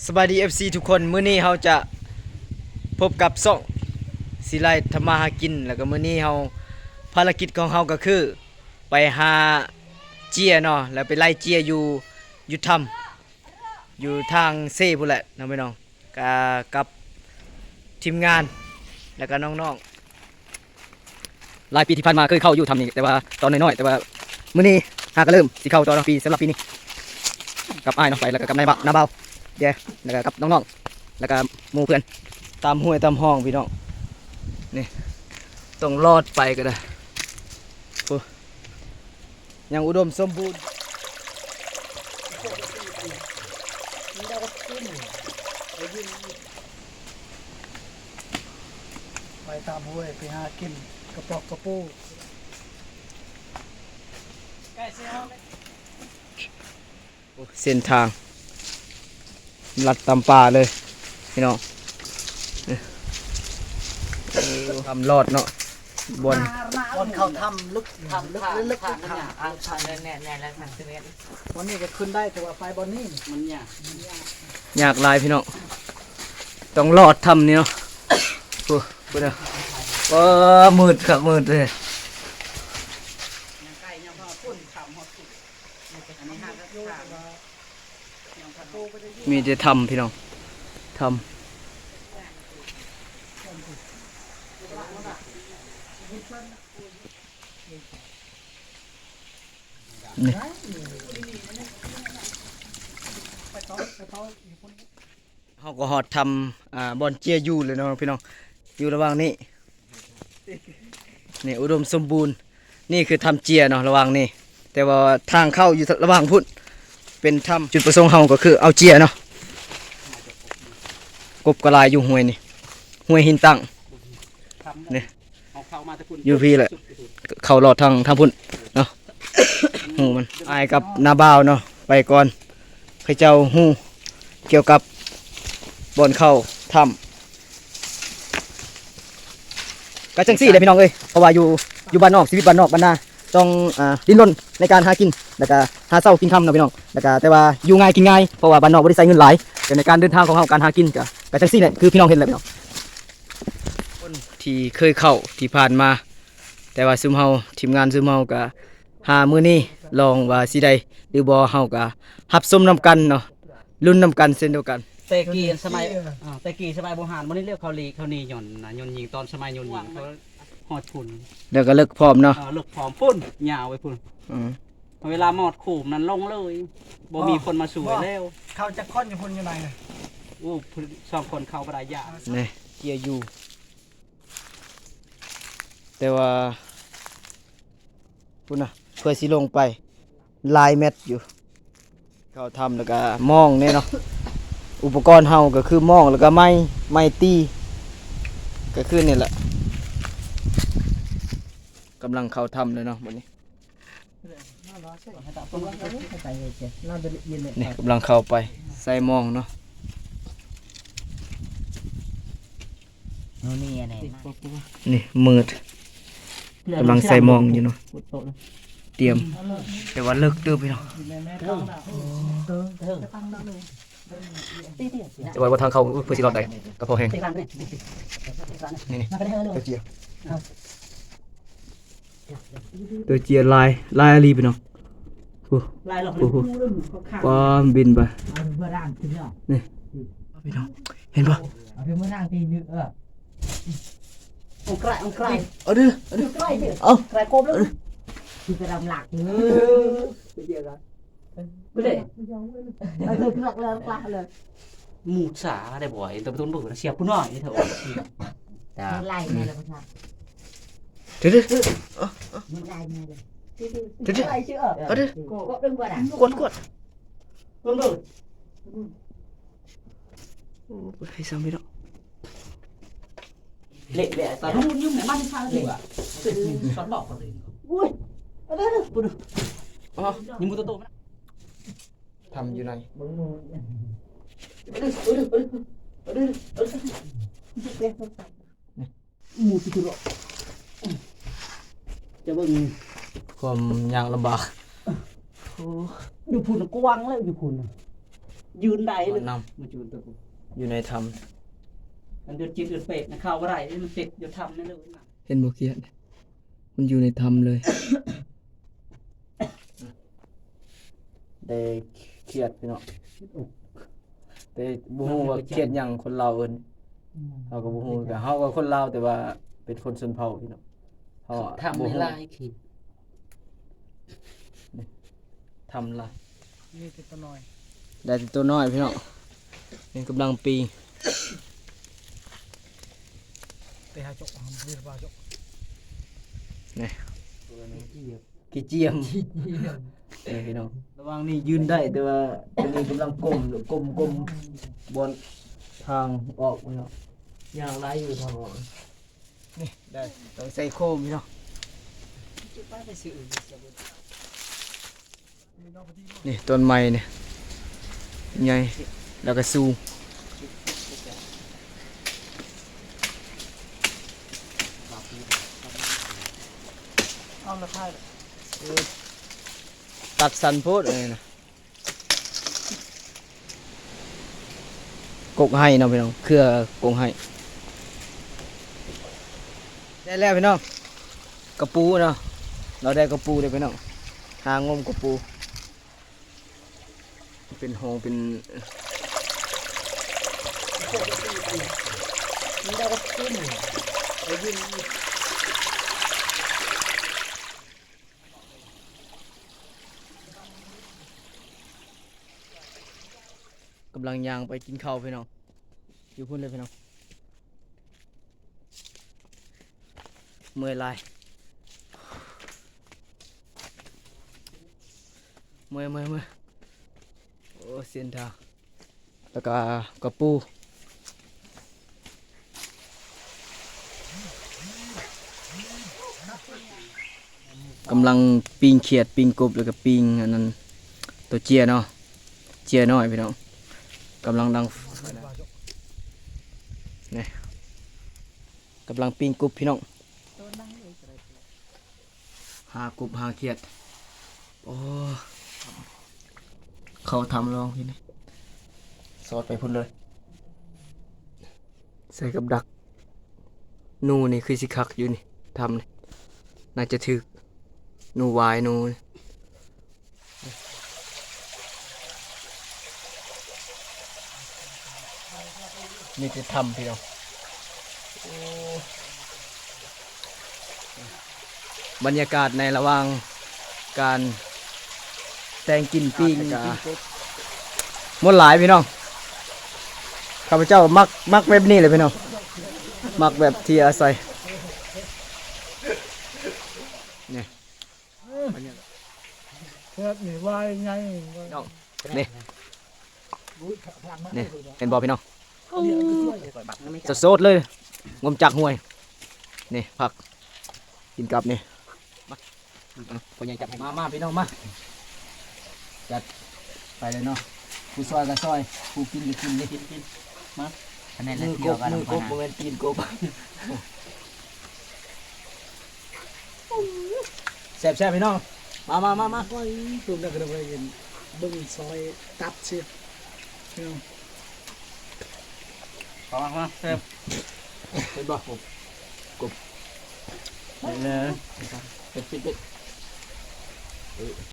ສະບາຍດີ ເອັຟຊີ ທຸກຄົນ, ມື້ນີ້ເຮົາຈະພົບກັບຊ່ອງສີໄລທຳມາຫາກິນ ແລ້ວກໍມື້ນີ້ເຮົາ ພາລະກິດຂອງເຮົາກໍຄືໄປຫາເຈຍເນາະ ແລ້ວໄປໄລ່ເຈຍຢູ່ ຢູ່ຖ້ຳ ຢູ່ທາງເຊພຸ້ນແຫຼະເນາະພີ່ນ້ອງ, ກະກັບທີມງານ ແລ້ວກໍນ້ອງໆ. ຫຼາຍປີທີ່ຜ່ານມາເຄີຍເຂົ້າຢູ່ຖ້ຳນີ້ ແຕ່ວ່າຕອນນ້ອຍໆ ແຕ່ວ່າມື້ນີ້ຫາກະເລີ່ມຊິເຂົ້າຕໍ່ເນາະ ປີ ສຳລັບປີນີ້ ກັບອ້າຍເນາະ ໄປ ແລ້ວກໍກັບນາຍບ່າວ ນາບ່າວແຢ ແລ້ວກໍກັບນ້ອງໆ ແລ້ວກໍໝູ່ເພື່ອນ ຕາມຫ້ວຍຕາມຮ່ອງພີ່ນ້ອງ. ນີ້ຕ້ອງລອດໄປກໍໄດ້ ໂອ້ ຍັງອຸດົມສົມບູນ. ໄປຕາມຫ້ວຍໄປຫາກິນກະປອກກະປູ. ໂອ້ ເສັ້ນທາງລັດຕາມປ່າເລີຍພີ່ນ້ອງ. ເອີ ຖ້ຳລອດເນາະ ບ່ອນ ບ່ອນເຂົ້າຖ້ຳ ເລິກ ຖ້ຳ ເລິກ ເລິກ ເລິກ ເລິກ ຖ້ຳ ແນ່ໆ ແລ້ວ ບໍ່ນີ້ກໍຂຶ້ນໄດ້ ແຕ່ວ່າໄປບ່ອນນີ້ມັນຍາກ ຍາກຫຼາຍພີ່ນ້ອງ, ຕ້ອງລອດຖ້ຳນີ້ເນາະ. ໂອ້ ພຸ້ນນະ ໂອ້ ມືດຄັກ ມືດເລີຍ. ມີແຕ່ຖ້ຳພີ່ນ້ອງ ຖ້ຳ. ນີ້ ເຮົາກໍຮອດຖ້ຳ ອ່າ ບ່ອນເຈຍຢູ່ແລ້ວເນາະພີ່ນ້ອງ, ຢູ່ລະຫວ່າງນີ້ ນີ້ ອຸດົມສົມບູນ. ນີ້ຄືຖ້ຳເຈຍເນາະ ລະຫວ່າງນີ້, ແຕ່ວ່າທາງເຂົ້າຢູ່ລະຫວ່າງພຸ້ນ ເປັນຖ້ຳ. ຈຸດປະສົງເຮົາກໍຄືເອົາເຈຍເນາະ ກົບກໍຫຼາຍຢູ່ຫ້ວຍນີ້ ຫ້ວຍຫີນຕັ້ງນີ້. ເຮົາເຂົ້າມາແຕ່ພຸ້ນ ຢູ່ພີ້ແຫຼະ ເຂົ້າລອດທາງ ທາງພຸ້ນເນາະ. ຮູ້ມັນ ອ້າຍກັບນ້າບ່າວເນາະ ໄປກ່ອນ, ເຂົາເຈົ້າຮູ້ກ່ຽວກັບບ່ອນເຂົ້າຖ້ຳ. ກໍຈັ່ງຊີ້ແຫຼະພີ່ນ້ອງເອີຍ, ເພາະວ່າຢູ່ ຢູ່ບ້ານນອກ ຊີວິດບ້ານນອກບ້ານນາ ຕ້ອງ ອ່າ ດີ້ນລົນໃນການຫາກິນ ແລ້ວກະຫາເຊົ້າກິນຄ່ຳເນາະພີ່ນ້ອງ. ແລ້ວກະ ແຕ່ວ່າຢູ່ງ່າຍກິນງ່າຍ ເພາະວ່າບ້ານນອກບໍ່ໄດ້ໃຊ້ເງິນຫຼາຍ, ແຕ່ໃນການເດີນທາງຂອງເຮົາ ການຫາກິນກະ ກະຈັ່ງຊີ້ແຫຼະ ຄືພີ່ນ້ອງເຫັນແຫຼະພີ່ນ້ອງ. ຄົນທີ່ເຄີຍເຂົ້າທີ່ຜ່ານມາ, ແຕ່ວ່າຊຸມເຮົາ ທີມງານຊຸມເຮົາກະຫາມື້ນີ້ລອງວ່າຊິໄດ້ຫຼືບໍ່, ເຮົາກະຮັບຊົມນຳກັນເນາະ, ລຸ້ນນຳກັນເຊັ່ນດຽວກັນ. ແຕ່ກີ້ສະໄໝ ເອີ ແຕ່ກີ້ສະໄໝບູຮານ ບໍ່ໄດ້ລຽກເຂົາລີ ເຂົານີ້ ຍ້ອນ ຍ້ອນຍິງ ຕອນສະໄໝຍ້ອນຍິງເຂົາຮອດພຸ້ນ ແລ້ວກໍເລິກພ້ອມເນາະ. ເອີ ເລິກພ້ອມພຸ້ນ ຍາວໄປພຸ້ນ. ອືມ ເວລາມອດໂຄມນັ້ນລົງເລີຍ ບໍ່ມີຄົນມາຊ່ວຍແລ້ວ. ເຂົາຈັກຄົນຢູ່ພຸ້ນຢູ່ໃນ? ໂອ້ ສອງຄົນເຂົ້າບໍ່ໄດ້ ຢ້ານ. ນີ້ ເຈຍຢູ່ ແຕ່ວ່າ ພຸ້ນນະ ເພື່ອຊິລົງໄປຫຼາຍແມັດຢູ່. ເຂົ້າຖ້ຳແລ້ວກະມອງແນ່ເນາະ, ອຸປະກອນເຮົາກໍຄືມອງ ແລ້ວກະໄມ້ ໄມ້ຕີ ກໍຄືນີ້ແຫຼະ. ກຳລັງເຂົ້າຖ້ຳເລີຍເນາະບັດນີ້. ນີ້ກຳລັງເຂົ້າໄປໃສ່ມອງເນາະ. ເອົານີ້ອັນນີ້ ນີ້ມືດ ກຳລັງໃສ່ມອງຢູ່ເນາະ, ຕຽມ ແຕ່ວ່າເລິກເຕີບພີ່ນ້ອງ. ແຕ່ວ່າທາງເຂົ້າ ເອີ ເພື່ອຊິລອດໄດ້ກໍພໍແຮງ. ນີ້ ນີ້ ຕົວເຈຍ ຕົວເຈຍຫຼາຍ ຫຼາຍອີ່ຫຼີພີ່ນ້ອງ. ໂອ້ ຫຼາຍຫຼອກ ໂອ້ໂຫ ຄວາມບິນໄປ ເອົາເພື່ອລ້າງກິນເນາະ. ນີ້ພີ່ນ້ອງ ເຫັນບໍ່? ເອົາເພື່ອລ້າງຕີນ. ເອີ ອອກກະອອກກະ ເອົາເດີ ເອົາເດີ ອອກກະ ກົບເລີຍ ຄືກະດຳຫຼັກ. ເອີ ໄປເຈອກັນ ບໍ່ໄດ້ ເອົາເດີ ກະເລີຍ ກະເລີຍ ໝູດສາໄດ້ບໍ່? ເອົາໄປຕົ້ນເບິ່ງ ສຽບຜູ້ນ້ອຍເດີ້. ຕາ ໄລ່ແມ່ລະບໍ່ທັນ. ເດີ ເດີ ມັນໄລ່ແມ່ເລີຍ ເດີ ເດີ ໄລ່ຊື່ ເອົາເດີ ກວດ ກວດ ກວດ ເບິ່ງ ເບິ່ງ. ໂອ້ ເປີດໄຟສ່ອງໄປເນາະ. ເລະແຫຼະ ຕາລຸງຢືມແມ່ມາທີ່ຊາວດີກວ່າ ສອນບອກເຂົາເລີຍ. ໂອ້ຍ ເອົາເດີ ເດີ ພຸ້ນ ອໍ ຍິງໝູໂຕໆ ມັນ ຖ້ຳຢູ່ໃນ ເອົາເດີ ເອົາເດີ ເອົາເດີ ເອົາເດີ ເອົາເດີ. ໝູຊິໂຕ ຈະເບິ່ງຄວາມຍາກລຳບາກ. ໂອ້ ຢູ່ພຸ້ນກວ້າງແລ້ວ ຢູ່ພຸ້ນ. ຢືນໄດ້ເລີຍ ນຳ ມາຈູນຕົວ ຢູ່ໃນຖ້ຳ ອັນເດືອນຈິດເດືອນເປດນະ ເຂົ້າບໍ່ໄດ້ ມັນຕິດຢູ່ຖ້ຳນັ້ນເລີຍນະ ເຫັນບໍ່ຂຽດ ມັນຢູ່ໃນຖ້ຳເລີຍ ໄດ້ຂຽດພີ່ນ້ອງ ແຕ່ບໍ່ຮູ້ວ່າຂຽດຫຍັງ ຄົນລາວເອີ້ນ ອືມ ເຮົາກໍບໍ່ຮູ້ຄືກັນ ເຮົາກໍຄົນລາວ ແຕ່ວ່າເປັນຄົນຊົນເຜົ່າພີ່ນ້ອງ ເຮົາ ຖ້ຳ ບໍ່ຮູ້ ຫຼາຍ ຖ້ຳລະ ມີແຕ່ຕົວນ້ອຍ ໄດ້ແຕ່ຕົວນ້ອຍພີ່ນ້ອງ ນີ້ກຳລັງປີງ ໄປຫາຈົກ ເອົາມືລະບ່າວຈົກ ນີ້ ຂີ້ຈຽມ ນີ້ພີ່ນ້ອງ ລະຫວ່າງນີ້ຢືນໄດ້ ແຕ່ວ່າຕົວນີ້ກຳລັງກົ້ມ ກົ້ມ ກົ້ມ ບ່ອນທາງອອກພີ່ນ້ອງ ຍາວຫຼາຍຢູ່ທາງອອກ ນີ້ໄດ້ ຕ້ອງໃສ່ໂຄມພີ່ນ້ອງ ນີ້ຕົ້ນໄມ້ນີ້ ໃຫຍ່ ແລ້ວກໍສູງ ເອົາລະພາຍ ເອີ ຕັດສັ້ນໂພດອັນນີ້ນະ ກົກໄຮ້ເນາະພີ່ນ້ອງ ເຄືອກົກໄຮ້ ໄດ້ແລ້ວພີ່ນ້ອງ ກະປູເນາະ ເຮົາໄດ້ກະປູແລ້ວພີ່ນ້ອງ ຫາງົມກະປູ ເປັນຫ້ອງເປັນ ກຳລັງຍ່າງໄປກິນເຂົ້າພີ່ນ້ອງ ຢູ່ພຸ້ນເລີຍພີ່ນ້ອງ ເມື່ອຍຫຼາຍ ເມື່ອຍ ເມື່ອຍ ເມື່ອຍ ໂອ້ ເສັ້ນທາງ ແລ້ວກະກະປູ ກຳລັງປີ້ງຂຽດ ປີ້ງກົບ ແລ້ວກະປີ້ງອັນນັ້ນ ໂຕເຈ້ຍເນາະ ເຈ້ຍນ້ອຍພີ່ນ້ອງ ກຳລັງດັງ ນີ້ ກຳລັງປີ້ງກົບພີ່ນ້ອງ ຫາກົບຫາຂຽດ ໂອ້ ເຂົ້າຖ້ຳລອງພີ້ນີ້ ສອດໄປພຸ້ນເລີຍ ໃສ່ກັບດັກ ໜູນີ້ຄືຊິຄັກຢູ່ນີ້ ຖ້ຳນີ້ ໜ້າຈະຖືກ ໜູຫວາຍ ໜູ ມີແຕ່ຖ້ຳພີ່ນ້ອງ ໂອ້ ບັນຍາກາດໃນລະຫວ່າງການແຕ່ງກິນປີ້ງ ແລ້ວກະມ່ວນຫຼາຍພີ່ນ້ອງ ຂ້າພະເຈົ້າມັກ ມັກແບບນີ້ແຫຼະພີ່ນ້ອງ ມັກແບບທີ່ອາໄສ ນີ້ ເອີ ແບບນີ້ວາຍໃຫຍ່ ພີ່ນ້ອງ ນີ້ ນີ້ ເຫັນບໍ່ພີ່ນ້ອງ ສົດໆເລີຍ ງົມຈາກຫ້ວຍ ນີ້ຜັກ ກິນກັບນີ້ ມາ ພໍ່ໃຫຍ່ຈັດໃຫ້ ມາ ມາພີ່ນ້ອງມາ ຈັດໄປເລີຍເນາະ ຜູ້ຊ່ອຍກໍຊ່ອຍ ຜູ້ກິນກໍກິນ ນີ້ ກິນ ກິນ ມາ ຄະແນນລະ ມືກົບ ມືກົບ ບໍ່ແມ່ນຕີນກົບ. ແຊບໆ ພີ່ນ້ອງ ມາໆໆໆ ໂອ້ຍ ເບິ່ງຊອຍຕັບຊິ ພີ່ນ້ອງ ມາໆໆ ແຊບ ເຫັນບໍ່ ກົບ ກົບ ເຫັນເລີຍ ເປັດ ເປັດ ເປັດ ເອີ